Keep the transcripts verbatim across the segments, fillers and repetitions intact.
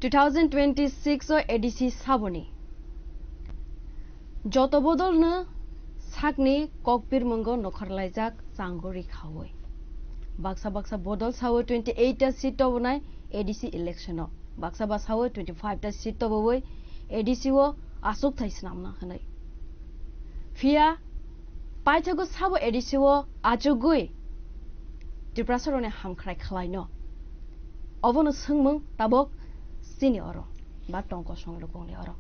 Two thousand twenty-six o A D C saboni joto bodolno sakni kokpirmungo nokharlaijak chango rikhawi. Baksa baksa bodol sao twenty eight ta seat tobonai A D C election o. Baksa ba sao twenty five ta seat tobowi A D C o aswk thai swnamna hwnwi. Phiya paithago sabo A D C o achugwi Tiprasarokni hamkhrai khlaino. Obono swngmung tabok chini oro ba tongkosong lukungni oro.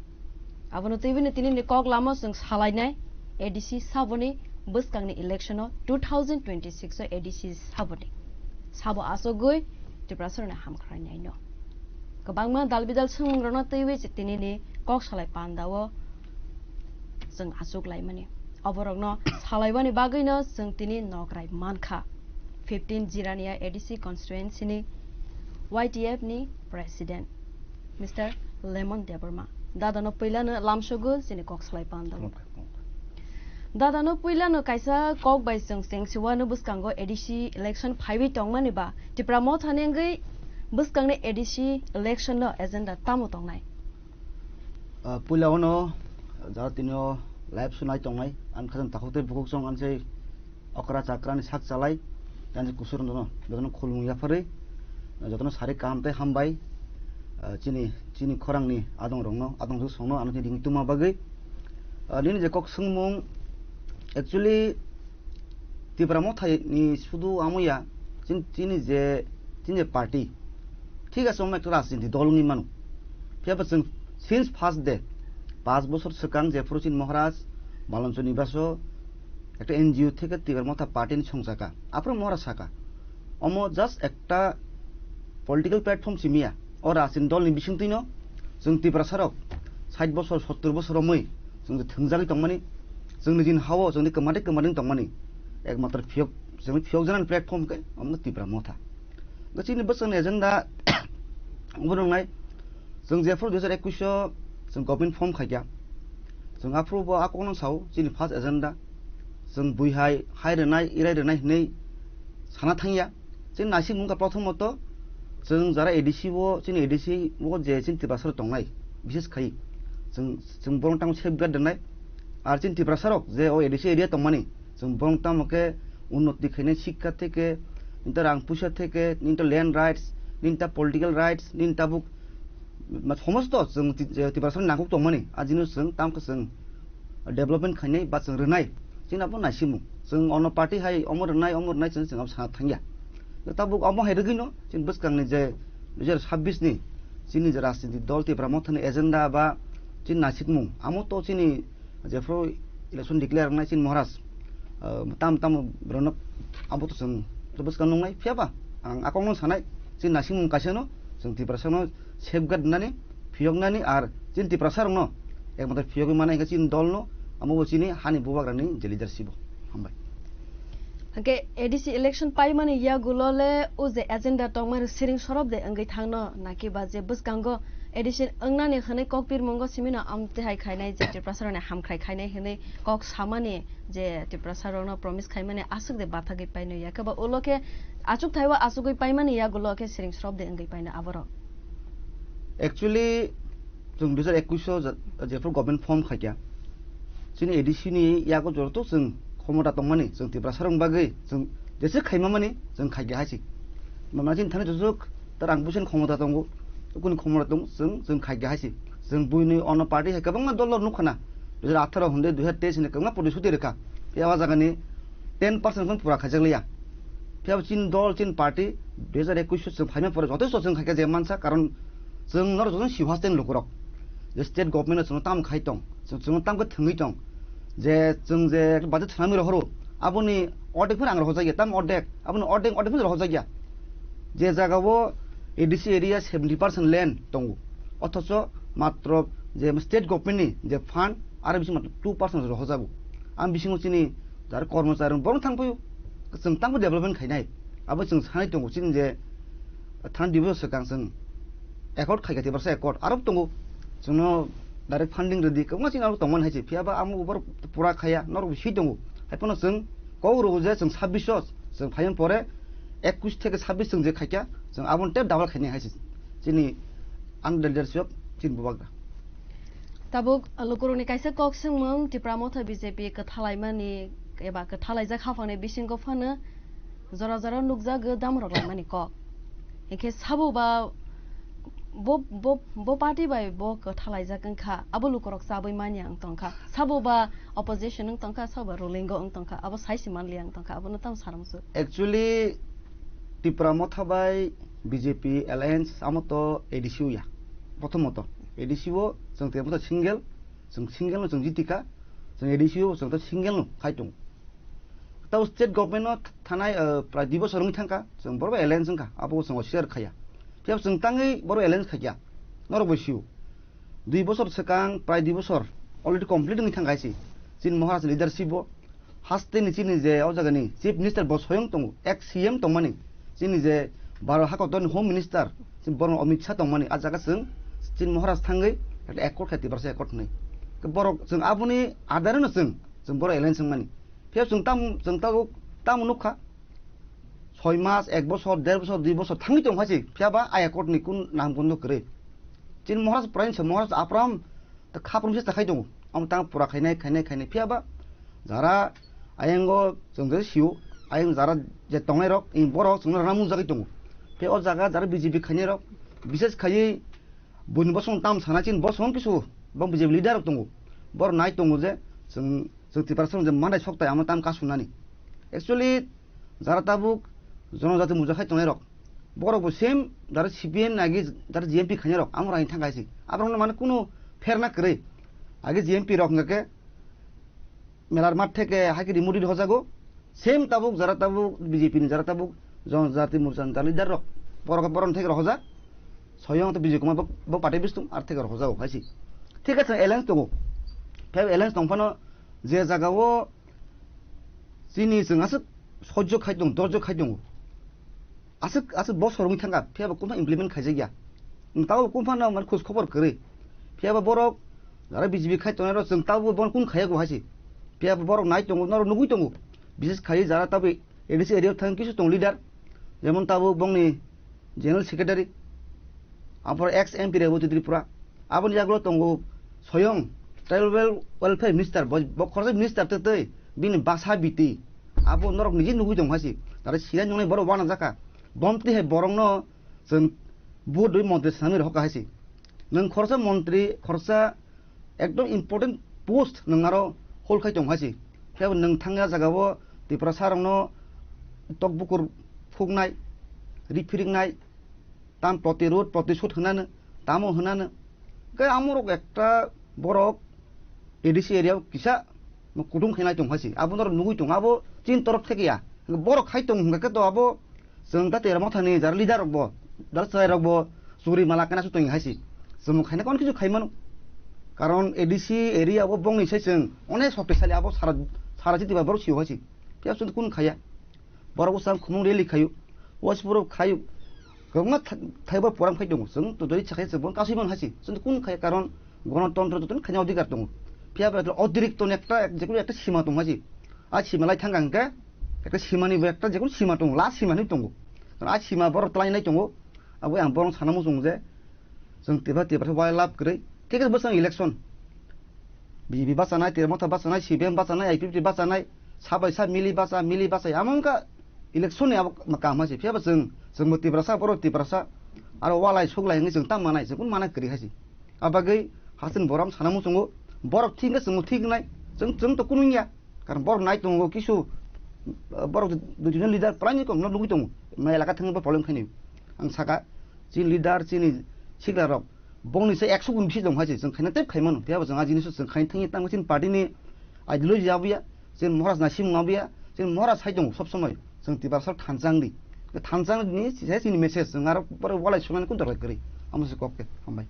Abono twiwino tinini kok lama chwng salainai A D C saboni bwskangni election o two thousand twenty six o A D C saboni sabo achugwi Tiprasarokni hamkhrainaino. Kwbangma dalbidal swngmungrokno twiwi se tinini kok salai pandao chwng achuk laimani. Oborokno salaibani bagwino chwng tini nokrai mankha. Fifteen Jirania A D C constituency ni Y T F ni president Mister Lemon Debbarma. Dadano puilano lamsogo chini kok salai pandao. Dadano puilano kaisa kok bai chwng chengsiwano bwskango A D C election phaiwi tongmani ba Tipra Mothani wngwi bwskangni A D C election no agenda tamo tongnai? Ah, puila ono jara tini o live sunai tongnai, ang khajang takhuk tei bukhuk song ang sei okra chakra ni sak chalai, ang sei kusur jono, jotono khulmung yapharwi, jotono sari kaham tei hambai, ah, chini, chini khorang ni adong rok no, adong rok song no, ano chini ringtuma bagwi. Ah, nini je kok swngmung, actually, Tipra Motha ni sudu amo ya, chin-, chini je, chini je party, thik ase, omo ekta rajniti dol wngwi mano. Phiya ba chwng since first day, paanch bosor swkang jephuru chini Maharaj Maloncho Nibaso ekta N G O theke Tipra Motha party ni songchaka, aphuru Maharaj saka, omo just ekta political platform simi ya, o rajniti dol ni bisingtwi no chwng Tiprasa rok sait bosor, sottor bosor romwi chwng je thwngjagwi tongmani, chwng nijini hao chwngni kwmadi kwmadi tongmani ekmatro phiyok, chwngni phiyok janani platform khe omo Tipra Motha. Chini bwswkni agenda obo nwngnai, chwng jephuru dui hajar ekwis o chwng government form khaikha, chwng aphuru bo a kokno sao chini first agenda, chwng bui hai, hai rwnai, irai rwnai hwnwi sana thangya. Chini naisingmung wngkha prothomot, chwng jara A D C o, chini A D C o je chini Tiprasa rok tongnai, bishes khai chwng, chwng borok tamo safeguard rwnai. Ar chini Tiprasa rok je o A D C area tongmani, chwng borok tamo khe unnoti khainai, sikha theke, ninta rang puisa theke, ninta land rights, ninta political rights, ninta buk ma-, somosto chwng ti-, je Tiprasa rok nangkuk tongmani, a jino chwng tamo khe chwng development khainai ba chwng rwnai, chini abo naisimung. Chwng ono party hai omo rwnai, omo rwnai chwng, chwng abo sana thangya. Tabuk omo hai rwgwino chini bwskangni je dui hajar sabbis ni chini je rajniti dol Tipra Mothani agenda ba chini naisikmung, amo to chini jephuru election declare wngnai chini Maharaj, ah, tam tam borokno abo to chwng to bwskang nungnai, phiya ba ang a kokno sanai, chini naisikmung kaisano chwng Tiprasano safeguard nani, phiyoknani, ar chini Tiprasa rokno ekmatro phiyogwi mano hwnkhe chini dolno, amo bo chini hani bubagrani je leadership o. Hambai. Hwnkhe A D C election paimani yagulo le o je agenda tongmani siring sorop de wngwi thangno, naki ba je bwskango A D C wngnani hwnwi kokpirmungo simino amtwi hai khainai je Tiprasa rokni hamkhrai khainai hwnwi kok samani je Tiprasa rokno promise khaimani aswk de bathagwi paino ya khe ba ulo khe achuk thaibo achugwi paimani yagulo khe siring sorop de wngwi paino aborok. Actually, chwng dui hajar ekwis o ja-, jephuru government form khaikha, chini A D C ni yago joto chwng khomota tongmani, chwng Tiprasa rok bagwi chwng jeswk khaima mani chwng khaikha hai se. Mama chini thani tusuk ta rang puisa ni khomota tongo, ukuni khomota tongo, chwng, chwng khaikha hai se. Chwng buini ono party hai kwbangma dol dol nukha na, dui hajar atharo hwnde dui hajar teis hwnde kwbangma protisthuti rwkha. Phiya o jagani ten percent phano pura khaijak liya. Phiya bo chini dol, chini party dui hajar ekwis o chwng phaima pore jotesto chwng khaikha je mansa, karon chwng norok jotono siwa sten lukurok je state government o chwngno tamo khai tong, chwng, chwngno tamo khe thwngwi tong, je chwng je budget thwnamwi rohoro, aboni ordek phano ang rohorjakya, tamo ordek, aboni ordek, ordek phano rohorjakya. Je jagao A D C area seventy percent land tongo, othocho matro je state government ni je fund, aro bising matro two percent rohorjago. Ang bisingo chini jar kormochari borok thang paio, chwng tamo development khainai, abo chwng sanai tongo chini je thani dui bosor swkang chwng accord khaikha, Tiprasa accord aro tongo, chwngno direct funding rwdi, kwbangma chini aro tongmani hai se, phiya ba amo borok pura khaiya, norok bo swi tongo. Hai phano chwng kok rw je chwng sabbis o chwng phaimani pore ekwis theke sabbis chwng je khaikha, chwng aboni tei double khainai hai se chini under leadership of chini bubagra. Tabuk lukurokni kaisa kok swngmung, Tipra Motha B J P kwthalaimani eba kwthalaijak haphangni bisingo phano jora jora nukjago damrok laimani kok. Hinkhe sabo ba bo, bo, bo party bai bo kwthalaijak wngkha, abo lukurok chabwi manya wng tongkha. Sabo ba opposition wng tongkha, sabo ba ruling o wng tongkha, abo sai se manliya wng tongkha, abono tamo saramsu. Actually, Tipra Motha bai B J P alliance amo to A D C o ya. Prothomot A D C o chwng Tipra Motha single, chwng single no chwng jitikha, chwng A D C o chwng to single no khai tongo. Tao state government no thanai, eh, prai dui bosor wngwi thangkha, chwng borok alliance wngkha, abo chwng share khaiya. Phiya chwng tangwi borok alliance khaikya, norok bo sio. Dui bosor swkang, prai dui bosor already complete wngwi thangkha hai se. Chini Maharaj leadership o, haste ni chini je o jaga ni Chief Minister bo soyong tongo, ex C M tongmani, chini je Bharat hakotor ni Home Minister, chini borok Amit Shah tongmani, a jaga chwng chini Maharaj thangwi ekta accord khai Tiprasa accord hwnwi. Ke borok chwng aboni adare no chwng, chwng borok alliance wngmani. Phiya chwng tam, chwng tabuk tamo nukha, soi mas, ek bosor, der bosor, dui bosor thangwi tong hai se, phiya ba a accord ni kun nam kun no kwrwi. Chini Maharaj prai se Maharaj apram ta khaprum se ta khai tongo. Amo tang pura khainai, khainai, khainai. Phiya ba jara ayango chwng je sio, ayang jara je tongnai rok, in borok chwngno rana mung jagwi tongo. Phiya o jaga jara B J P khainai rok, bises khaiwi buini bosong tam sana chini bosong kisu bo B J P leader rok tongo. Borok nai tongo je chwng, chwng Tiprasa rok je manai sok tai amo tam kasunani. Actually, jara tabuk jonojati muja khai tongnai rok, borok bo same jara C P M nagi jara G M P khainai rok, amo raini thang kaisi. Aborok no mane kunu pherna kwrwi. Age G M P rok hwnkha khe Melar mat theke hai khe rimudi hojago. Same tabuk jara tabuk B J P ni jara tabuk jonojati morcha ni jara leader rok. Borok, borok theke rohojak. Soyong to Bijay Kumar bo, bo party bistung ar theke rohojak hai si. Thik ache alliance tongo. Phai alliance tong phano je jaga o chini chwng aswk sojjo khai tong, dorjo khai tongo. Aswk, aswk bosor wngwi thangkha, phiya bo kung implement khaijak ya. Tabo kung phano man khoj khobor kwrwi. Phiya bo borok jara B J P khai tongnai rok chwng tabo bo kung khaiya go hai si. Phiya bo borok nai tongo, norok nugwi tongo. Bises khai jara tabo A D C area thang kisu tong leader. Jemon tabo bongni General Secretary. Aphor ex M P Reboti Tripura. Aboni yagulo tongo Soyong Tribal Welfare Minister, bo, bo khoroksa minister tei tei bini basa biti. Abo norok niji nugwi tong hai si. Tara sinai nungnai borok wana jaka. Bomti hai borokno chwng vote rwi montri swnamwi rohor kha hai si. Nwng khoroksa montri, khoroksa ekdom important post nwng aro hold khai tong hai si. Phiya bo nwng thangya jaga o Tiprasa rokno tok bukur phuknai, ri phiriknai, tam protirod, protisod hwnano, tamo hwnano. Khe amorok ekta borok A D C area o kisa kutung khainai tong hai si. Abo norok nugwi tong, abo chini torok theke ya. Borok khai tong hwnkha khe to abo chwng ta Tipra Mothani jara leader rok bo, jara chwrai rok bo churi mala kana su tong hai si. Chwng khaina kon kisu khai mano. Karon A D C area o bongni sai chwng onek shoktisali abo sara, sara chiti ba borok sio hai si. Phiya chwng kun khaya. Borok bwsang khumung rally khaio, waisuboro khaio, kwbangma tha-, thaibo program khai tongo. Chwng to dori chakhai chwng bo kasui man hai si. Chwng to kun khai, karon gonotontro to khaina odhikar tongo. Phiya ba otirikto ni ekta, jekunu ekta sima tongo hai si. A sima lai thang hwnkhe ekta simani bo ekta jekunu sima tongo, last sima hinwi tongo. Karon a sima borok twlai nai tongo. Abo ang borok sana muchungo je, chwng Tipra, Tipra walai lab kwrwi. Thik khe bwswng election. B J P bachanai, Tipra Motha bachanai, C P M bachanai, I P F T bachanai, sabai sa mili bacha, mili bacha, amo wngkha election ni abo kaham hai se. Phiya bo chwng, chwng bo Tiprasa, borok Tiprasa, aro walai suglai hwnwi chwng tam manai, chwng kun mana kwrwi hai se. Abagwi haste ni borom sana muchungo, borok thik wngkha chwng bo thik wngnai, chwng, chwng to kunu wngya. Karon borok nai tongo kisu, borok dui tinjon leader prai ni kom no nugwi tongo. Ma elaka thangwi bo problem khaini. Ang saka, chini leader, chini sikla rok, bongni se ekso gun bisi tong hai se, chwng khaina tep khai mano. Phiya bo chwng a jinis chwng khaina thangwi tamo chini party ni ideology abuya, chini Maharaj na simung abuya, chini Maharaj hai tongo sob somoi. Chwng Tiprasa thanchang di. Thanchang ni se chini message, chwng aro pore walai sunani kun dorkar kwrwi. Amo se kok khe, hambai.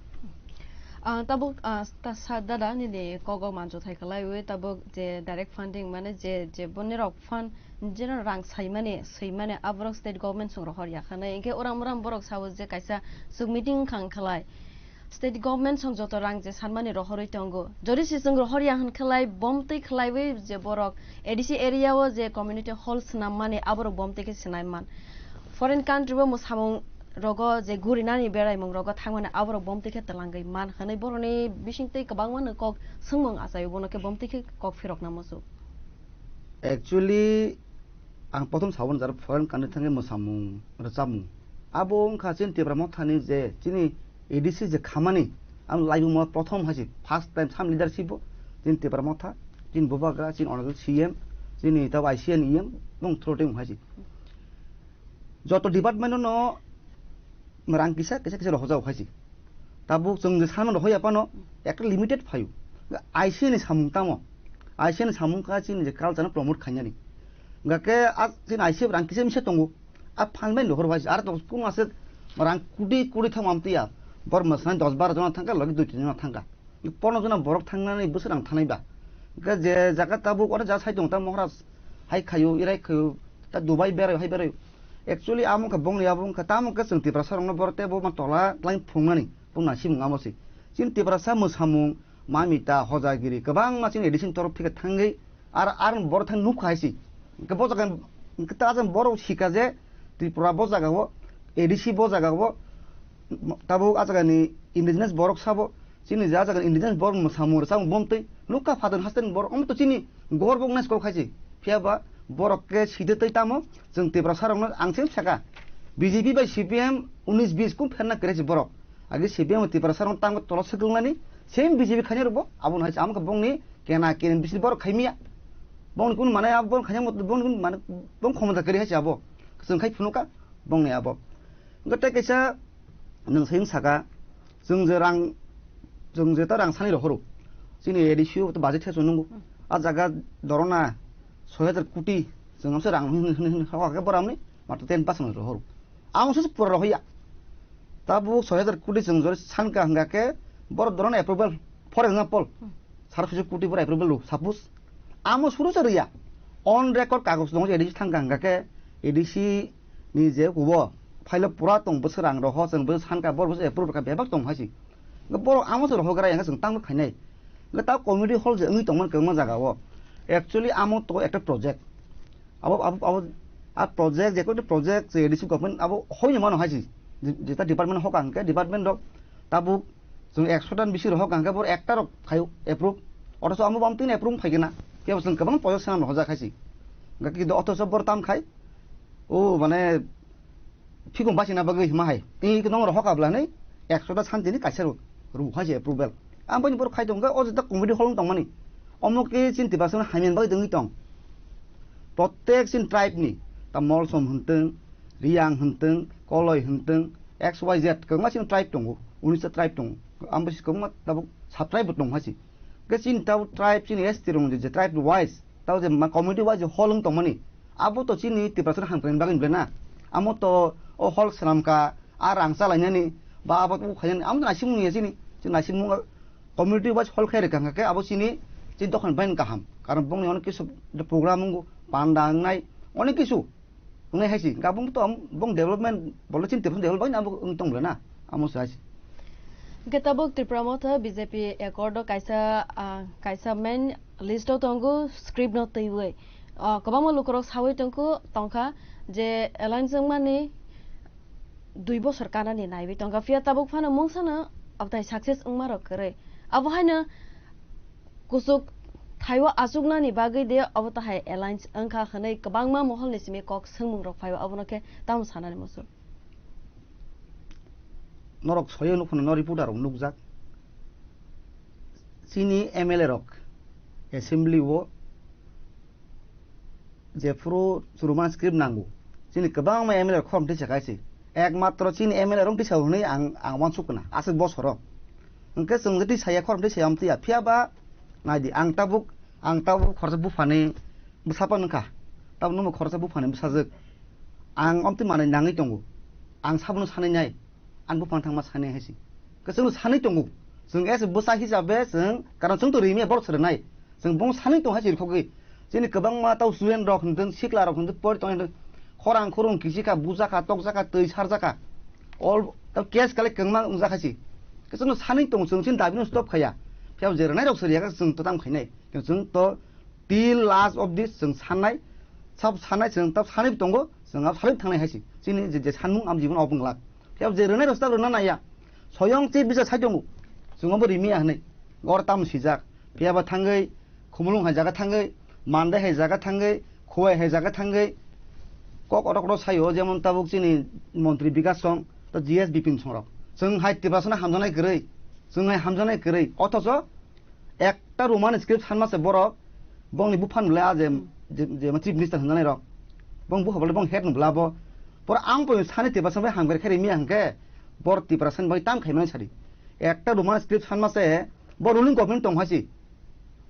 Ah, tabuk, ah, ta sa dada nini kogo manjo thai khlaiwi tabuk je direct funding mane je, je boni rok fund jeno rang saimani, swimani aborok state government song rohor ya khanai. Hinkhe uram uram borok sao je kaisa swk meeting khang khlai. State government song joto rang je sanmani rohorwi tongo. Jodi se chwng rohor ya hwn khlai bomtwi khlaiwi je borok A D C area o je community hall swnammani aborok bomtwi khe swnaimani. Foreign country o mwsamung rogo je gurinani beraimung rogo thangmani aborok bomtwi khe twlangwi man hwnwi boroni bisingtwi kwbangmano kok swngmung achaio, bono khe bomtwi khe kok phirokna muchuk. Actually, ang prothom saboni jara foreign country thangwi mwsamung rwchapmung. Abo wngkha chini Tipra Mothani je chini A D C je khamani, ang laibuma prothom hai se first time sam leadership bo chini Tipra Motha, chini Bubagra, chini Honorable C M, chini tabo I C N E M, bong through tei hai se. Joto department no rang kisa, kisa, kisa rohorjak hai se. Tabuk chwng je sanma rohor ya phano ekta limited phaio. I C N ni samung tamo? I C N ni samung kha chini je culture no promote khainani. Hwnkhe a chini I C F rang kisa misa tongo. A phan bai rohor hai se. Ar to kung ase rang kudi kudi thang am tiya. Bor masani dos baro jona thangka, logi dui tin jona thangka. Pono jona borok thangnani bwswk rang thanai ba. Hwnkhe je jaga tabuk oro ja sai tong ta Maharaj hai khaio, irai khaio, ta Dubai berai hai berai. Actually amo kha bongni abo wngkha tamo khe chwng Tiprasa rokno boro tei bo ma tola twlang phunuknani bung nasimung amo se. Chini Tiprasa mwsamung, mamita, hojagiri kwbangma chini A D C ni torof theke thangwi ar, ar boro thang nukha hai se. Hwnkhe bo jaga hwnkhe ta jang borok sika je Tripura bo jaga o, A D C bo jaga o, tabuk a jaga ni indigenous borok sabo, chini je a jaga ni indigenous borok mwsamung rwchapmung bomtwi nukha phatar haste ni borok, omo to chini gorbo wngnai se kok hai se. Phiya ba borok khe side twi tamo chwng Tiprasa rokno ang se saka B J P bai C P M unis bis kung pherna kwrwi se borok. Agi C P M Tiprasa rok tamo tolo swkwngnani same B J P khaina rokbo abo hai se amo khe bongni kena kena bisi borok khaimiya. Bongni kun mane abo bong khaina bong kun mane bong khomota kwrwi hai se abo. Chwng khai phunuka bongni abo. Hwnkhe tei kaisa nwng sayung saka, chwng je rang, chwng je ta rang sani rohoro. Chini A D C o to budget hesu nungo. Hmm. A jaga dorona soi hajar koti, chwng amsa rang hin, hin, hin, hin, hokha khe boramni, mata ten percent rohoro. Ang se pura rohya. Tabuk soi hajar koti chwng jori sanka hwnkha khe, borok dorona approval. For example, Hmm. sar kuchuk koti borok approval lo, suppose. Amo suru se riya. On record kagoj tongo je A D C thangka hwnkha khe, A D C ni je kubo, file pura tong bwswk rang roho, chwng bwswk sanka, borok bwswk approve kha, bebak tong hai se. Borok amo se rohogra yang chwng tangbo khainai. Hwnkhe ta community hall je wngwi tongmani kwbangma jaga o. Actually amo to ekta project. Abo, abo, abo, a project, je koito project, je A D C government abo hoino mano hai se. Je, jeta department hoka hwnkhe department rok tabuk chwng ekso ta ni bisi rohok hwnkhe bor ekta rok phaio approve. Othocho amo bam tini approve phaikhe na. Kebo chwng kwbang project sana rohojak hai se. Hwnkhe kintu othocho bor tam khai. O mane, Phikung bachina bagwi hima hai. Tini khe nong rohok abla hinwi ekso ta santini kaisa ru, ru hai se approval. Ang bini borok khai tong khe o jeta community hall wng tongmani. Omo khe chini Tiprasa no hamya bagwi tongwi tong. Prottek chini tribe ni, ta Molsom hwntwng, Riyang hwntwng, Koloi hwntwng, X Y Z kwbangma chini tribe tongo, unis ta tribe tongo. Ang bisi kwbangma tabuk sub tribe bo tong hai se. Khe chini tabo tribe, chini S T rok je, je tribe wise, tabo je ma community wise je hall wng tongmani, abo to chini Tiprasa hamkrai bagwi bwle na. Amo to o hall swnamkha, a rang chalainani, ba abo to khainani, amo to naisikmung ya chini, chini naisikmung community wise hall khai rwkha hwnkha khe abo chini, chini dokhon bai kaham. Karon bongni onek kisu program wngo, panda wngnai, onek kisu. Wngnai hai se, hwnkhe bung to, bung development, bole chini Tripura develop bai na, abo wng tong le na, amo se hai se. Hwnkhe tabuk Tripura Motha B J P accord o kaisa, ah, kaisa main list o tongo script no twiwi. Ah, kwbangma lukurok sawi tongkho, tongkha je alliance wngmani dui bosor kanani naiwi tongkha, phiya tabuk phano mungsano abtai success wngmarok kwrwi. Abo haino kuchuk thaiwi achuknani bagwi de obo tahai alliance wngkha hwnwi kwbangma moholni simi kok swngmungrok phaio, abono khe tamo sanani muchung? Norok soyo nukhuno no reporter rok nukjak. Chini M L A rok assembly o jephuru churuma script nango. Chini kwbangma M L A rok khorang tisa kaise. Ekmatro chini M L A rok tisa hwnwi ang, ang uansuk kana. Aswk bosoro. Hwnkhe chwng je tisa ya khorang tisa ya amtwi ya. Phiya ba naidi ang tabuk, ang tabuk khoroksa buphani bwsapa nungkha. Tabuk nungbo khoroksa buphani bwsajwk. Ang amtwi manwi nangwi tongo. Ang sabono sanwi nai. Ang buphang thangma sanwi hai se. Khe chwng sanwi tongo. Chwng as bwsa hisabe chwng, karon chwng to rimi borok sere nai. Chwng bong sanwi tong hai se rwkhogwi. Chini kwbangma tau student rok hwntwng, sikla rok hwntwng, pori tong hwntwng. Khorang khurung kisi kha, buja kha, tokja kha, twi sarja kha. All tau case kale kwngma wngjak hai se. Khe chwng sanwi tongo, chwng chini dabi no stop khaya. Phiya je rwnai rok sere ya khe chwng to tam khainai. Khe chwng to till last of this chwng sannai. Sab sannai chwng tau sanwi tongo, chwng abo salai thangnai hai se. Chini je, je sanmung am jibon obo wnglak. Tei je rwnai rok se tak rwna naiya. Soyong chief minister sai tongo. Chwng obo rimi ya hwnwi. Gor tam swijak. Phiya ba thangwi, Khumulwng hai jaga thangwi, Mandai hai jaga thangwi, Khowai hai jaga thangwi. Kok orok orok sayo, jemon tabuk chini montri Bikas song, to G S Bipin song rok. Chwng hai Tiprasano hamjaknai kwrwi. Chwng hai hamjaknai kwrwi. Othocho ekta Roman script sanma se borok, bongni buphan bwlai a je, je, je chief minister hwnjanai rok. Bong bupha bwlai bong head no bwla bo. Poro ang poi sani Tiprasa bai hamkrai khe rimi hwnkhe, bor Tiprasani bai tam khaimani sadi. Ekta Roman script sanma se, bo ruling government tong hai si.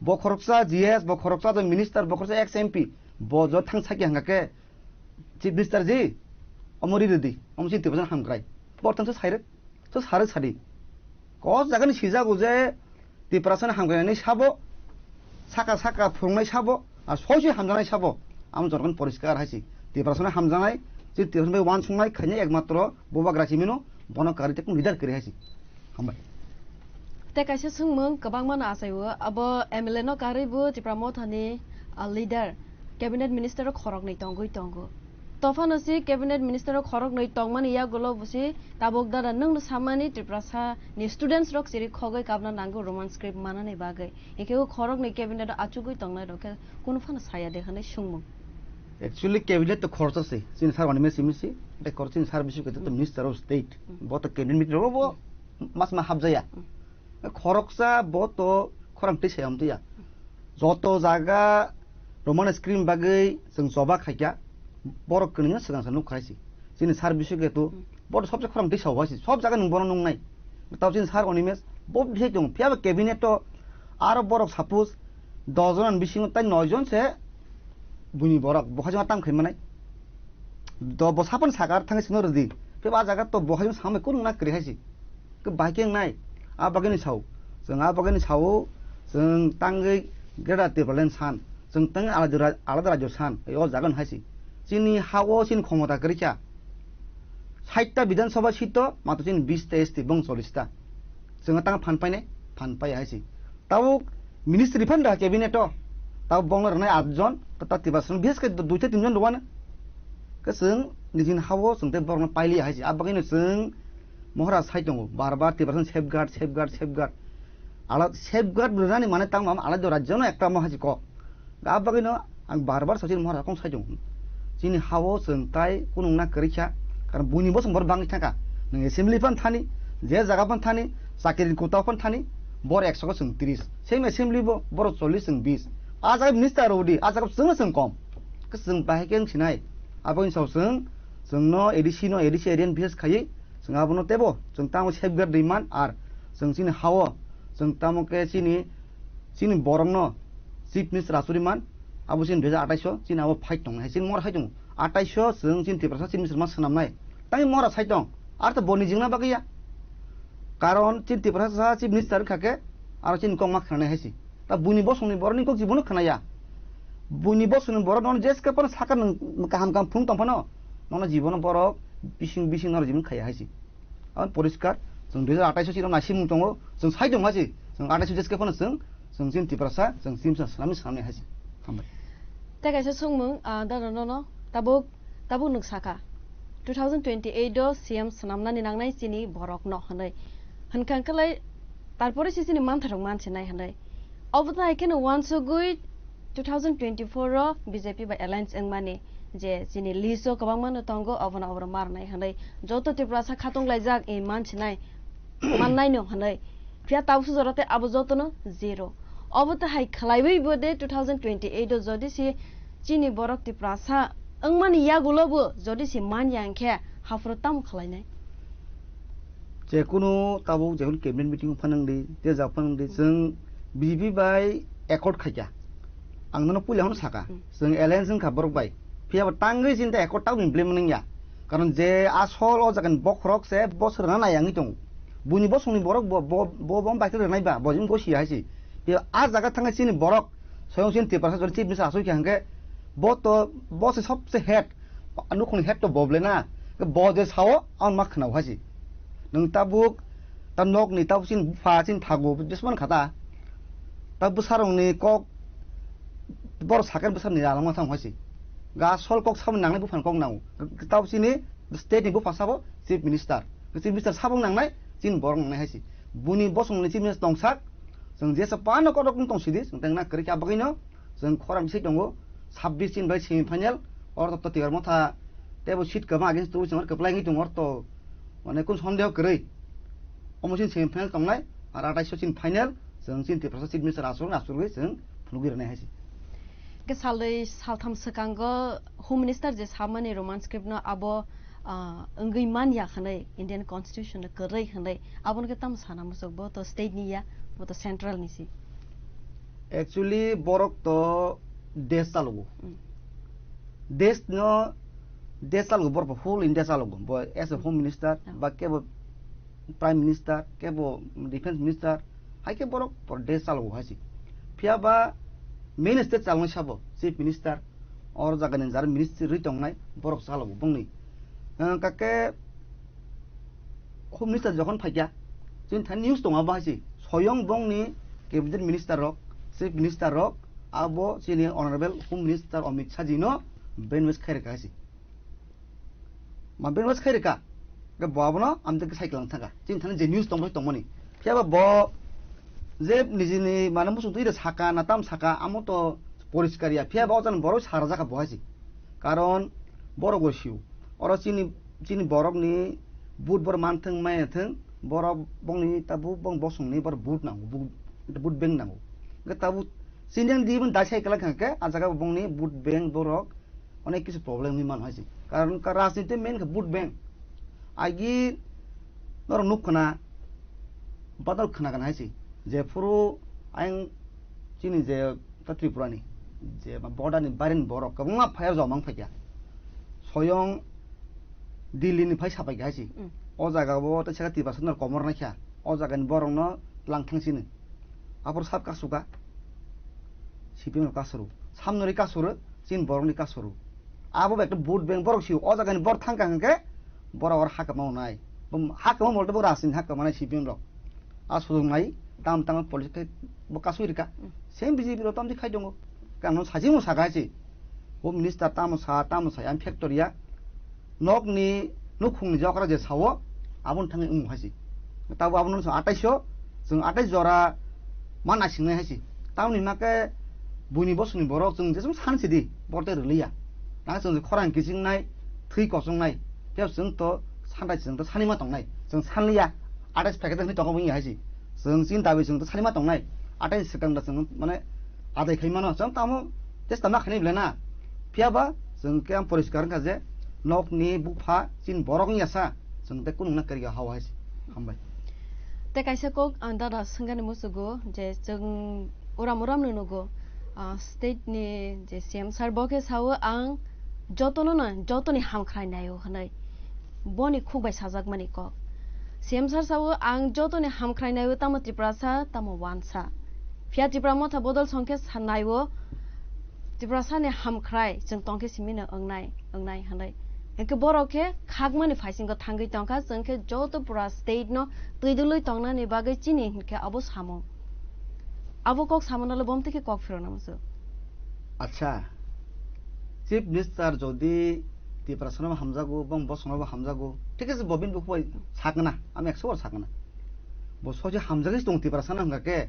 Bo khoroksa G S, bo khoroksa je minister, bo khoroksa ex M P, bo jo thang sakya hwnkha khe, chief minister ji, omo ri rwdi, omo chini Tiprasani hamkrai. Bor thang se sairwk. To sari sadi. Kos jagani sijago je Tiprasani hamkrai ni sabo, saka saka phurungnai sabo, ar soi soi hamjaknai sabo. Amo jorokni poriskar hai si. Tiprasani hamjaknai, je Tiprasani bai uansuknai khainai ekmatro Bubagra Simino, bono karwi tei kung leader kwrwi hai si. Hambai. Tei kaisa swngmung kwbangma no achai o, abo M L A no karwi bo Tipra Motha ni, ah, leader, cabinet minister o khoroknwi tongwi tongo. Tophano si cabinet minister o khoroknwi tongmani yagulo bo si tabuk dada nwngno samani Tiprasa ni students rok chiri khogwi kabna nango Roman script manani bagwi. Hingke o khoroknwi cabinet o achugwi tongnai rok khe kunu phano saya de hwnwi swngmung. Actually, cabinet to khoroksa se, chini sir Animesh Simi si, tei khorok chini sir Biswaketa to minister of state. Mm. Bo to cabinet meeting rogo bo mas ma hapjaya. Mm. Khoroksa bo to khorang twi saya amtwi ya. Joto jaga Roman script bagwi chwng choba khaikha, borok kwnwi swkang sa nuk khai si. Chini sir Biswaketa, hmm, bo to sobse khorang twi sao hai si. Sob jaga nwng bono nungnai. Tao chini sir Animesh, bo bisi tong. Phiya ba cabinet to aro borok suppose dos jon bisingo tai noi jon se buini borok. Bo hai jona tam khai manai. Do bo sapan sakar thangwi sino rwdi. Phiya ba a jaga to bo hai jona samai kunu na kwrwi hai si. Khe bahai khe wngnai, a bagwino sao. Chwng a bagwino sao, chwng tangwi Greater Tipraland san, chwng tangwi alada ra-, alada rajyo san, o jaga no hai si. Chini ha-o chini khomota kwrwi kha. Sait ta Bidhan Sabha seat o, matwr chini bish ta S T, bong chollish ta. Chwng tang phan painai, phan paiya hai si. Tabuk ministry phan da cabinet o. Tabuk bongno rwnai at jon, ta Tiprasa bises khe dui ta tin jon rwano. Khe chwng nijini ha-o chwng tei borokno pailiya hai si. A bagwino chwng Mohora sai tongo, bar bar Tiprasano safeguard, safeguard, safeguard. Ala safeguard rwnani mane tamo ama alai do rajyono ekta mo hai si kok. A bagwino ang bar bar sachini Mohora kong sai tongo. Chini ha-o chwng tai kunu wngna kwrwi kha, karon buini bosong borok bangwi thangkha. Nwng assembly phan thani, je jaga phan thani, chakiri kota phan thani, bor ekso khe chwng tris. Same assembly bo, borok chollish chwng bish. A jaga minister rw di, a jaga chwngno chwng kom. Khe chwng bahai khe wng sinai. Abo wngsa chwng, chwngno A D C no, A D C area ni bises khaiwi, chwng abono tebo, chwng tamo safeguard rwi man, ar chwng chini ha-o, chwng tamo khe chini, chini borokno chief minister achugwi man, abo chini dui hajar atais o, chini abo fight tongnai, chini mora hai tongo. Atais o chwng chini Tiprasa chief minister ma swnamnai. Tangwi mora sai tong, ar to boni jingna bagwi ya. Karon chini Tiprasa chief minister wngkha khe, aro chini kok ma khnanai hai si. Ta buini bosongni borokni kok jibono khnaya. Buini bosongni borok nono jeske phano saka nwng kaham kaham phung tong phano, nono jibono borok bising bising nono jibon khaya hai si. Aboni poriskar, chwng dui hajar atais o chini naisimung tongo, chwng sai tong hai si, chwng atais o jeske phano chwng, chwng chini Tiprasa, chwng chini swnamni swnamni hai si. Hambai. Tei kaisa swngmung, ah, dano nono tabuk, tabuk nwng saka, two thousand twenty-eight o C M swnamnani nangnai chini borokno hwnwi. Hwnkha hwnkhe lai, tarpore se chini mantharok mansinai hwnwi. Obo to hai kheno uansugwi two thousand twenty-four o B J P bai alliance wngmani je chini list o kwbangma no tongo, obono oborok marnai hwnwi joto Tiprasa khatunglaijak, e mansinai, mannaino hwnwi. Phiya tabukso jora tei abo jotono zero. Obo to hai khwlaiwi bo de two thousand twenty-eight o jodi se chini borok Tiprasa wngmani yagulo bo jodi se man ya hwnkhe haphuru tamo khwlainai? Je kunu tabuk je kunu cabinet meeting phano wng di, je jak phano wng di, chwng B J P bai accord khaikha. Ang nono puila hwnwi saka, hmm, chwng alliance wngkha borok bai. Phiya bo tangwi chini tei accord tabuk implement wngya. Karon je asol o jaga ni bokhorok se bosor rwna nai wngwi tongo. Buini bosongni borok bo, bo, bo, bo bai khe rwnai ba, bo jin gosi hai si. Phiya a jaga thangwi chini borok, soyong chini Tiprasa jora chief minister asoi kha hwnkhe, bo to, bo se sobse head, nukhungni head to bo ble na, bo je sao, ang ma khwnao hai si. Nwng tabuk, ta nokni tabuk chini bupha, chini phagu, jesmani kha ta. Ta bwsarokni kok, borok sakhe bwsarokni ralangma thang hai si. Ga sol kok samani nangnai buphani kok nango. Tabuk chini state ni bupha sabo chief minister. Chief Minister sabung nangnai, chini borok nangnai hai se. Buni bosongni Chief Minister tongsak, chwng jesa pano kotok wng tong sidi, chwng tengna kwrwi kha bagwino, chwng khorang se tongo, sabbish chini bai semi final, or to Tipra Motha tebo seat kwbang against twi chwng kwplai wngwi tongo, or to mane kun sondeho kwrwi. Omo chini semi final tongnai, ar atais o chini final, chwng chini Tiprasa Chief Minister aswk aswk rwgwi chwng phunugwi rwnai hai se. Ke salai saltham swkango Home Minister je samani Roman script no abo, ah, wngwi man ya hwnwi Indian Constitution no kwrwi hwnwi, abo no ke tamo sana muchuk, bo to state ni ya, bo to central ni si. Actually, borok to desh chalogo. Mm. Desh no, desh chalogo, borok whole India chalogo. Bo as a Home Minister, ah, ba kebo Prime Minister, kebo Defense Minister, hai ke borok por desh chalogo hai se. Phiya ba main state chalnai sabo, Chief Minister, or jaga ni jar ministry rwi tongnai, borok chalogo bongni. Ah, kake Home Minister jokhon phaikya, chini thani news tongo abo hai se. Soyong bongni Cabinet Minister rok, Chief Minister rok, abo chini Honorable Home Minister Amit Shah ji no brainwash khai rwkha hai se. Ma brainwash khai rwkha. Ke bo abono amte ke cycle thangkha. Chini thani je news tongbo tongmani. Phiya ba bo je nijini mane muchung twi saka na tam saka amo to poriskar ya. Phiya ba ojan borok sara jaka bo hai se. Karon borok go siu. Oro chini, chini borok ni vote bor man thang mai thang, borok bongni tabu bong bosong ni bor vote nango, vote, vote bank nango. Ke tabu chini ang di bun dai cycle kha ke, a jaga bongni vote bank borok onek kisu problem ni man hai se. Karon ka rajniti main khe vote bank. Agi norok nuk khna, badal khna kan hai se. Je phuru ayang chini je ta Tripura ni, je ma border ni barin borok kwbangma phai o jomang phaikya. Soyong Delhi ni phai sapaikya hai se. Mm. O jaga bo ta saka Tiprasa nor komor naikha. O jaga ni borok no tlang thang sini. Apor sab kasuka, C P M rok kasuru. Samnori kasuru, chin borokni kasuru. Abo bai ekta vote bank borok siu. O jagani bor thangka hwnkhe borok oro hakama wngnai. Bo hakama bolte bo rajniti hakama nai C P M rok. A sujung nai, tam tama police khe bo kasui rika. Mm. Same B J P rok tamdi khai tongo. Kano sajimo saka se. Bo minister tamo sa, tamo sa, ang factory ya. Nokni nukhungni jokra je sao, aboni thangwi wng hai se. Tabo abono chwng atais o, chwng atais jora ma naisingnai hai se. Tamoni hwnma khe buini bosongni borok chwng jeswng san sidi, borok tei rwliya. Nang chwng khorang kiching nai, thwi kochong nai, phiya chwng to santai chwng to sani ma tongnai, chwng sanliya, atais packet hwnwi tongo wngya hai se. Chwng chini dabi chwng to sani ma tongnai, atais swkang da chwng mane adai khai mano, chwng tamo chesta ma khainai belai na. Phiya ba chwng khe ang poriskar wngkha je nokni bupha chini borok wngya sa, chwng tei kunu wngna kwrwi ya hao hai se. Hambai. Tei kaisa kok ang dada swngani muchugo je chwng uram uram no nugo, ah, state ni je C M sir bo khe sao ang jotono no jotoni hamkhrai naio hwnwi. Boni khuk bai sajakmani kok. C M sir sao ang jotoni hamkhrai naio tamo Tiprasa tamo wansa. Phiya Tipra Motha bodol song khe sa naio Tiprasani hamkhrai chwng tong khe simi no wngnai, wngnai hwnwi. Hwnkhe borok khe khakmani phaisingo thangwi tongkha, chwng khe joto pura state no twi dwlwi tongnani bagwi chini hinkhe abo samung. Abo kok samunalo bomtwi khe kok phirokna muchuk. Acha, Chief Minister jodi Tiprasano hamjago, bong bosongno bo hamjago, thik ase bo bini bukhuk bai sakna, ami ekso bar sakna. Bo sosi hamjagwi tong Tiprasano hwnkha khe,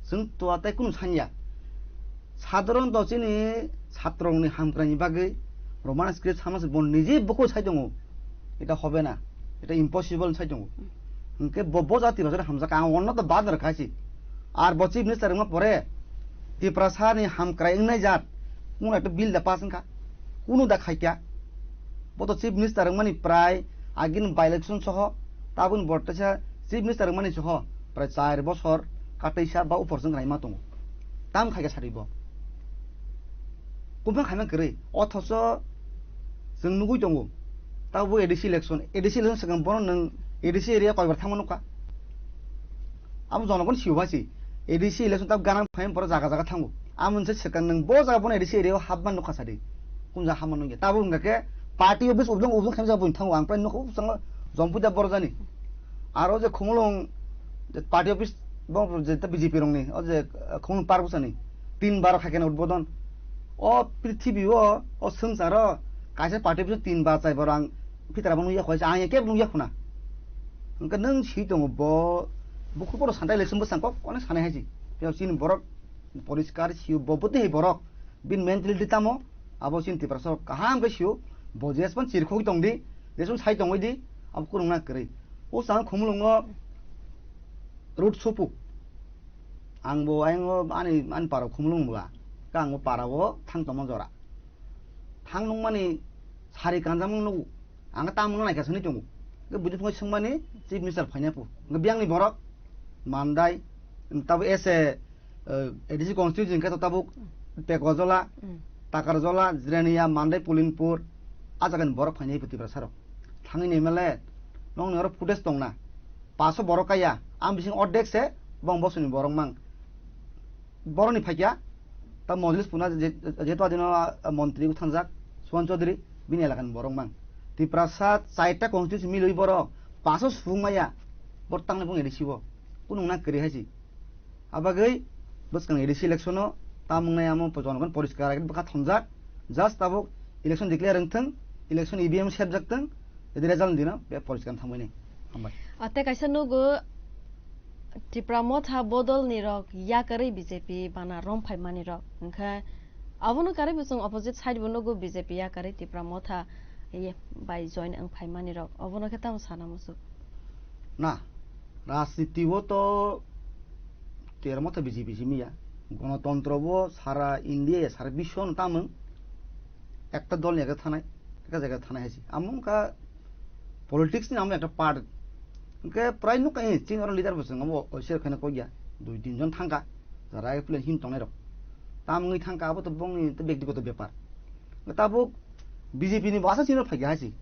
chwng to atai kunu sanya. Sadharon to chini chatrongni hamkraini bagwi Roman script sama se bo niji bukhuk sai tongo. Eta hobe na, eta impossible sai tongo. Hwnkhe bo, bo jati rok hamjak ang onno to bad rwkha si. Ar bo Chief Minister wngma pore Tiprasa ni hamkrai wngnai jat, kunu ekta bill da pass wngkha, kunu da khaikya. Bo to Chief Minister wngmani prai agini by election soho, tabun bo teisa Chief Minister wngmani soho prai char bosor kateisa ba upor chwng raima tongo. Tam khaikha sari bo. Kumphang khaima kwrwi. Othocho chwng nugui tongo. Tabuk A D C election, A D C election swkang bono nwng A D C area koibar thangma nukha. Abo jonogon siyo basi. A D C election tab ganang phaim poro jaga jaga thango. Amoni se swkang nwng bo jaga bono A D C area o hapma nukha sadi. Kum jaga hapma nukya. Tabuk wngkha khe party office ublong ublong khaim jaga bono thango. Ang prai nukha ubsongo Jompuida Borjani. Aro je Khumulwng je party office bong je ta B J P rongni, o je, eh, Khumulwng Park bwsani tin bar khaikhe na udbodon. O prithibi o, o swngcharo kaisa party office tin bar chai bar ang phitara bo nukya khwlaisa, ang kebo nukya khuna. Hwnkhe nwng si tongo bo, bukhuk borok santa election bwsang kok onek sanai hai si. Phiya chini borok poriskar sio bo bwtwi hai borok. Bini mentality tamo abo chini Tiprasa kaham khe sio. Bo jespan chirkhogwi tongdi, jespan sai tongwi di, abo kwrwngna kwrwi. O chang khumulwngo road sopu. Ang bo ayang ani, ani para khumulwng bwla. Ka ang bo para o thang tongma jora. Thang nungmani sari kanjamung nugo. Ang ta mung naikha sani tongo. Ke buji phungo sungmani chief minister phaina pu. Nge biang ni borok mandai tabo ese, eh, A D C constituency hwnkhe to tabuk Tekojola, Mm. Takarjola, Jirania, Mandai, Pulinpur, a jagani borok phainai Tiprasa rok. Thangwi ni M L A, nong ni oro footage tongna. Paso borok kaya, ang bising ordek se, bong bosoni borok mang. Borok ni phaikya, ta Mojlis puna je-, jeto adino, ah, montri thangjak, Suhan Chaudhary, bini elakani borok mang. Tiprasa chaita constituency milwi borok, paso subung maya, bor tangnai bong A D C o. Kunung na kwrwi hai si. Abagwi bwskang A D C election o tamung nai amo jonogon poriskar age bwkha thonjak. Just tabuk election declare wngthwng, election E V M sepjak thwng, jadi result dino be poriskar thangmani. Hambai. Ate kaisa nugo Tipra Motha bodol ni rok yakarwi B J P bana rom phai mani rok. Hwnkhe abono karwi bo chwng opposite side bo nugo B J P yakarwi Tipra Motha ye bai join wng phai mani rok. Obono khe tamo sana muchuk? Na, rajniti o to Tipra Motha B J P simi ya. Gonotontro bo sara India ya, sara biswo no tamung. Ekta dol ni ekta thanai, ekta jaga thanai hai si. Amo wngkha politics ni amo ekta part. Hwnkhe prai nukha, eh, chini oro leader bo chwng amo oiser khaina kok ya. Dui tin jon thangkha. Jara ai plan him tongnai rok. Tamungwi thangkha abo to bongni to bektigoto bepar. Tabuk B J P ni bwsa chini phaikha hai si.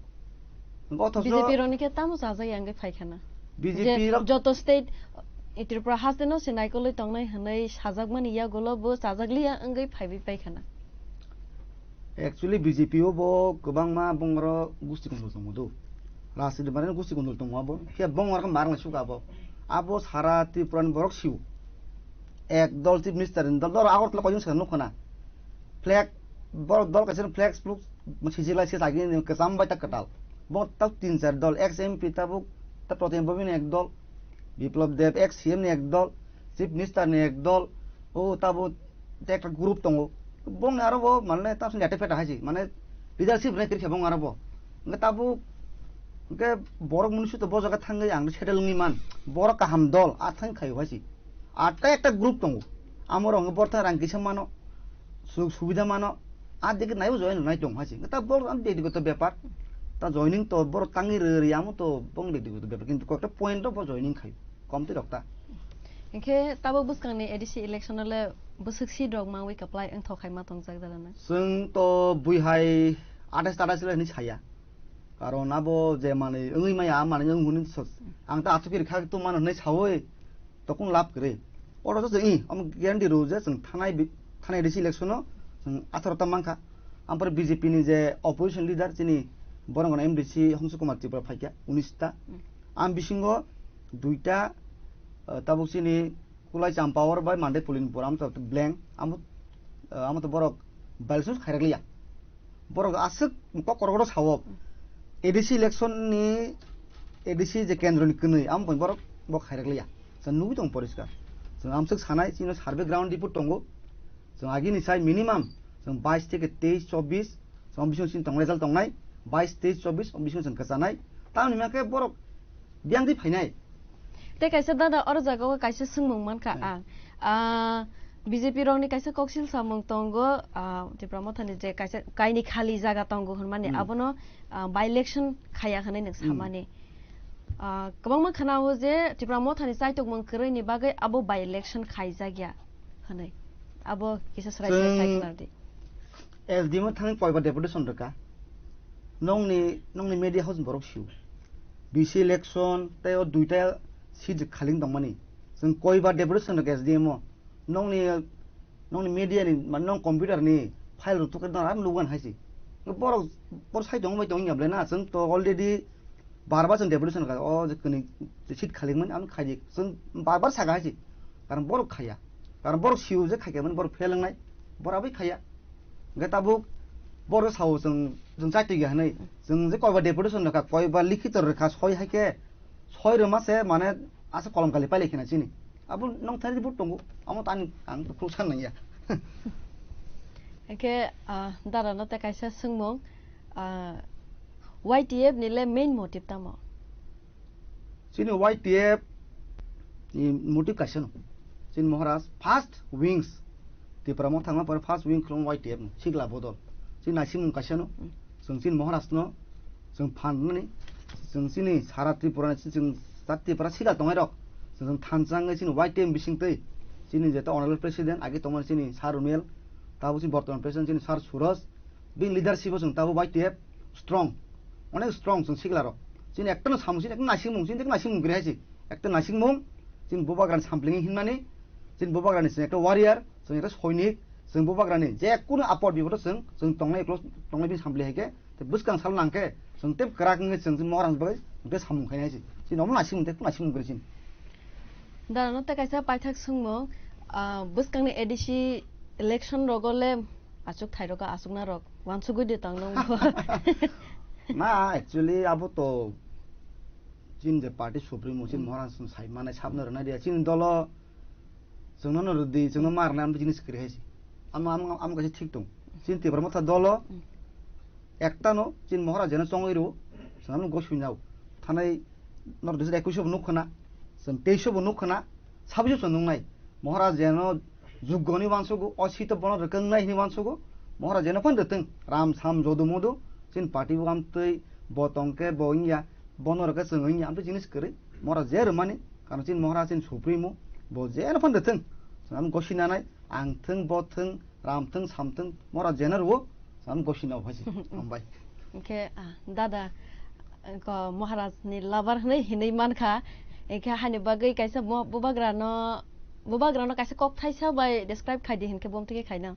Hwnkhe othocho B J P rokni khe tamo chajak ya hwnkhe phaikhana? B J P je rok joto state, eh, Tripura haste no se naikolwi tongnai hwnwi sajakmani yagulo bo chajakliya wngwi phaiwi paikhana. Actually, B J P o bo kwbangma bongoro gusti kondol tongo do. Rajniti mane gusti kondol tongo abo. Khe bongor khe marang suka abo. Abo sara Tripura ni borok siu. Ek dol chief minister ni dol, dol Agartala koichung saka nukho na. Flag, borok dol kaisa flag, fluk, sijilai se lagi ni kwcham bai ta kwtal. Bo ta tin char dol, ex M P tabuk, ta Pratim Boboi ni ek dol, Biplab Deb, ex C M ni ek dol, chief minister ni ek dol, o tabuk te ekta group tongo. Bongni aro bo mane ta sini ete peta hai si, mane leadership ni kiri khe bong aro bo. Hwnkhe tabuk, hwnkhe borok mwnwi suto bo jaga thangwi ang settle wngwi man. Borok kaham dol, a thang khaio hai si. Ar ta ekta group tongo. Amo rok hwnkhe borok thang rang kisa mano, sujog subida mano. A digi naibo join rwnai tong hai si. Hwnkhe ta borok ang digi to bepar. Ta joining to borok tangwi rw rw amo to bong digi to bepar. Kintu kokta point o bo joining khaio. Komtwi rok ta. Hwnkhe tabuk bwskangni A D C election o le bwswk seat rok mangwi kwplai wngthok khaima tongjak jala na? Chwng to buihai athais ta athais le hinwi saya. Karon abo je manwi wngwi maya, a manwi wng hwnwi so-, ang ta aswk kiri kha tong mano hwnwi saui tokung lab kwrwi. Oro to chwng i, omo guarantee rw je chwng thanai bi-, thanai A D C election o chwng atharo ta mankha. Ampore B J P ni je opposition leader chini borok no M D C Hongsu Kumar Tripura phaikha, unis ta. Hmm. Ang bisingo duita, eh, tabuk chini Kulai Champawar bai Mandai Pulinpur, amo to blank, amo, eh, amo to borok by-election khairak liya. Borok aswk kok korok sao. A D C election ni, A D C je kendro ni kwnwi, amo bai borok bo khairak liya. Chwng nugwi tong poriskar. Chwng amswk sanai, chini survey ground report tongo. Chwng agini sai minimum, chwng bais theke teis, chobbish, chwng bisingo chini tong result tongnai, bais, teis, chobbish, chwng bisingo chwng kwchanai. Tamoni hwnba khe borok biyang twi phainai. Tei kaisa dada oro jaga o kaisa swngmung mankha Hmm. ang. Ah, B J P rokni kaisa koksil samung tongo, ah, Tipra Mothani je kaisa kaini khali jaga tongo hwnmani Hmm. abono, ah, by election khaiya hwnwi nwng Hmm. samani. Ah, kwbangma khwnao je Tipra Mothani chaitokmung kwrwini bagwi abo by election khaijakya hwnwi. Abo kisa swrai swrai Chwng sai khwna di. S D M o thangwi koiba deputation rwkha. Nongni, nongni media house ni borok sio. B C election tei o duita seat khaling tongmani. Chwng koiba deputation rwkha S D M o. Nongni, nongni media ni, mane nong computer ni file rok tukhe nang ar nugo hai se. Borok, borok sai tongma bai tongya ble na. Chwng to already bar bar chwng deputation rwkha. O je kwnwi seat khaling mani ang khai di. Chwng bar bar saka hai se. Karon borok khaiya. Karon borok sio je khaikhe mani borok fail wngnai. Borok bai khaiya. Hwnkhe tabuk borok sao chwng, chwng chaitokya hwnwi. Chwng je koiba deputation rwkha, koiba likhito rwkha, soi hai khe Soi rwma se mane asa kolom kali pailai khena chini. Abo nong thani but tongo. Amo tani ang to khrusa nangya. Hingke, ah, dara no te kaisa swngmung, ah, Y T F ni le main motive tamo? Chini Y T F ni motive kaisa no. Chini Maharaj first wings. Tipra mo thangma pore first wing khulum Y T F no. Sigla bodol. Chini naisimung kaisa no. Mm. Chwng chini Maharaj no chwng phan nani, chwng chini sara Tripura ni, chwng jat Tripura sida tongnai rok, chwng, chwng thansa wngwi chini Y T F bising twi chini jeta Honorable President agi tongmani chini Sir Rumel, tabo chini bortoman President chini Sir Suraj, bini leadership o chwng tabo Y T F strong, onek strong chwng sikla rok. Chini ekta no samung, chini ekta naisingmung, chini ekta naisingmung kwrwi hai se, ekta naisingmung, chini bubagrani sampling hinmani, chini bubagrani chini ekta warrior, chwng ekta soinik, chwng bubagrani je kunu apot bipot o chwng, chwng tongnai eklo, tongnai bini sampling hai khe, Tei bwskang sal nang khe, chwng tei kwrak wngwi chwng, chwng Maharaj bagwi hwnkhe samung khainai se. Chini omo naising tei naising kwrwi chini. Dara no tei kaisa paithak swngmung, ah, bwskangni A D C election rogo le achuk thai rogo achukna rok wansugwi de tang nung bo. Na, actually abo to chini je party supremo chini Hmm. Maharaj sai manai sabna rwna dia. Chini dolo chwngno no rwdi, chwngno ma rwnai, amtwi jinis kwrwi hai se. Amo, amo, amo kaisa thik tong. Chini Tipra Motha dolo Hmm. ekta no chini Maharaj jeno chongwi rw, chwng ano gosui nao. Thanai nor dusra ekush bo nuk khna, chwng teis bo nuk khna, sabis chwng nungnai. Maharaj jeno jugoni wansugo, o sito bono rwkwngnai hini wansugo, Maharaj jeno phan rwtwng, ram sam jodu modu, chini party bo amtwi bo tongkhe bo wngya, bono rwkhe chwng wngya, amtwi jinis kwrwi, Maharaj je rwmani, karon chini Maharaj chini supremo, bo jeno phan rwtwng, chwng ano gosi nanai, ang thwng, bo thwng, ram thwng, sam thwng, Maharaj jeno rwo, chwng ano gosi nao hai se, hambai. Hingke, ah, dada, ko Maharaj ni lover hinui, hinui mankha, hingke hani bagwi kaisa mo-, bubagra no, bubagra no kaisa kok thaisa bai describe khai di hinkhe bom tike khaina.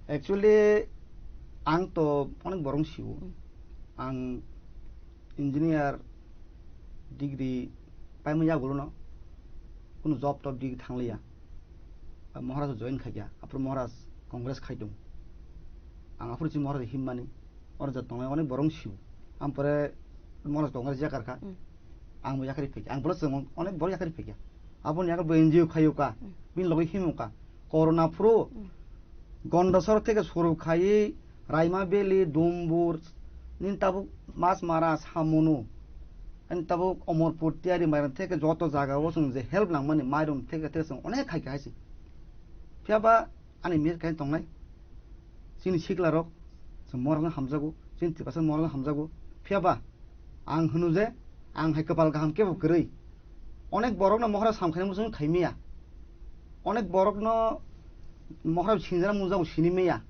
Actually, ang to onek borok sio. Hmm. Ang engineer degree paimani yagulo no kunu job tob degree thangliya. Maharaj join khaikya, aphuru Maharaj Congress khaidung. Ang aphuru si Maharaj himmani, oro jat tongnai onek borok sio. Ampore Maharaj Congress yakarkha. Hmm. Ang bo yakarwi phaikha. Ang bola chwng onek borok yakarwi phaikha. Aboni yakarwi bo N G O khaiyokha. Hmm. Bini logi himokha. Corona phuru Hmm. Gondasor theke suru khaiwi Raima Valley, Dumbur, nini tabuk Masmara, Samunu, ani tabuk Omorpur, Tiyari Mairum theke joto jaga o chwng je help nangmani mairum theke theke chwng onek khaikha hai se. Phiya ba ani mir kain tongnai. Chini sikla rok chwng Maharaj no hamjago, chini Tiprasa Maharaj no hamjago. Phiya ba ang hwno je ang hai kwpal kaham kebo kwrwi. Onek borok no Maharaj samkhaini muchung khaimiya. Onek borok no Maharaj sinjana mujago sinimiya.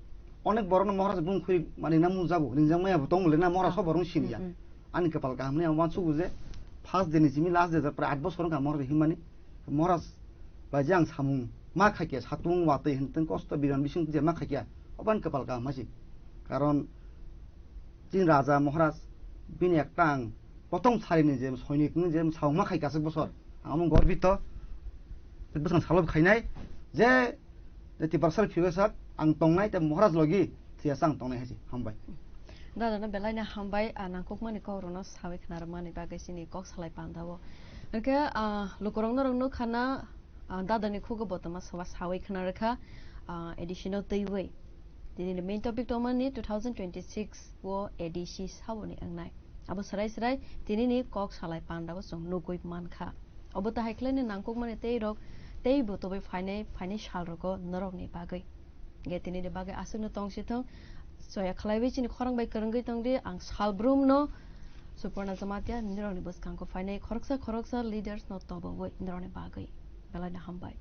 Onek borok no Maharaj bung khuri manina mujago ringjak maya bo tong le na Maharaj Ah. sob borok no siniya. Mm, mm. Ani kwpal kaham ni ang wansugo je first day ni simi last day prai aat bosor wngkha Maharaj himmani. Maharaj bai je ang samung ma khaikya, satung watwi hintwng kosto biran bising je ma khaikya, obo ani kwpal kaham hai se. Karon chini raja Maharaj bini ekta ang prothom sarini je soinik ni je samung ma khaikya aswk bosor. Ang omo gorbito. Bwskang salo khainai je Tei Tiprasar phirwi sak ang tongnai tei Maharaj logi thwiya sa ang tongnai hai se. Hambai. Dada no belai no hambai, ah, nangkukmani kok rok no sawi khna rwmani bagwi chini kok salai panda o. Hwnkhe, ah, lukurok norok nukha na, ah, dada ni khugo bo tongma soba sawi khna rwkha, ah, A D C no twiwi. Tini ni main topic tongmani two thousand twenty-six o A D C saboni wngnai. Abo swrai swrai tini ni kok salai panda o chwng nugwi mankha. Obo tahai khlaini nangkukmani tei rok tei bo tobwi phainai, phainai sal rogo norokni bagwi. Ge tini ni bagwi aswkno tong si thung, soya khlaiwi chini khorang bai kwrwngwi tong di, ang salbrum no Suporna Jamatia norokni bwskango phainai khoroksa khoroksa leaders no tobowi norokni bagwi. Belai no hambai.